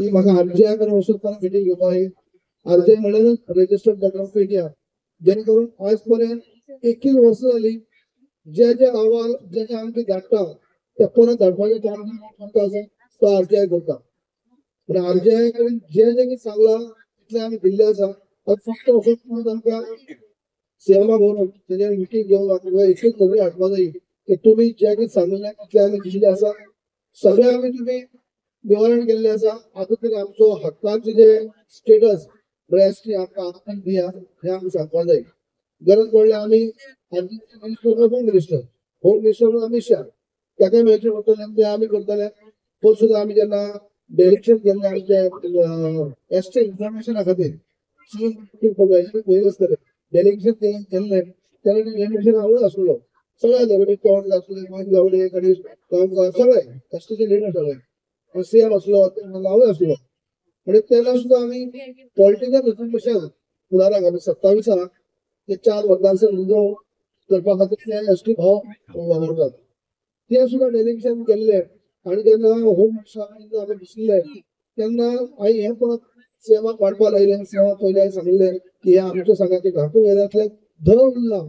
की म्हाका आरजीआय कडेन वचून परत मिटींग घेवपाक जाय. आरजीआय म्हणल्यार रजिस्टर्ड डॉक्टर ऑफ इंडिया, जेणे करून आज पर्यंत 21 वर्सां जाली जे जे अहवाल जे जे आमकां धाडटा ते परत धाडपाचें काम आसा तो आरजीआय करता. पूण आरजीआय कडेन जे जे कितें सांगलां तितलें आमी दिल्लें आसा. आतां फक्त वचून परत आमकां सीएमा बरोवन तेजेर मिटींग घेवन आमकां एकूच खबरी हाडपा जाय की तुमी जे कितें सांगिल्लें तितलें आमी दिल्लें आसा, सगळें आमी तुमी निवारण केल्लें आसा. आतां तरी आमचो हक्काचें जे स्टेटस म्हळ्यार एसटी आमकां आतां दिया हें आमी सांगपाक जाय. गरज पडल्यार आमी minister home minister, home minister Amit Shah ताका मेळचें पडटलें, तें आमी करतले. पयर सुद्दां आमी जेन्ना डायरेक्शन केल्लें आमचे एसटी इन्फॉर्मेशना खातीर पळयत आसतलें डेलिगेशन केल्लें तेन्ना डेलिगेशन हांवूय आसलो, सगळे आसले, तोंड आसले, गोविंद गावडे, गणेश गांवकार, सगळे एसटीचे लिडर सगळे, सीएम आसलो, हांवूय आसलो. म्हणजे तेन्ना सुद्दां आमी पॉलिटिकल रिजर्वेशन फुडाराक आमी 27 ते 4 मतदारसंघ रिजर्व करपा खातीर ते एसटी भाव वापरतात ते सुद्दां डेलिगेशन केल्ले. आनी जेन्ना होम मिनिस्टर आमी बशिल्ले तेन्ना हांवें हें परत सीएमाक वाडपाक लायलें. सीएमाक पयलीं हांवें सांगिल्लें की हें आमच्या संघाचे घाटू एरियांतले धर उरला.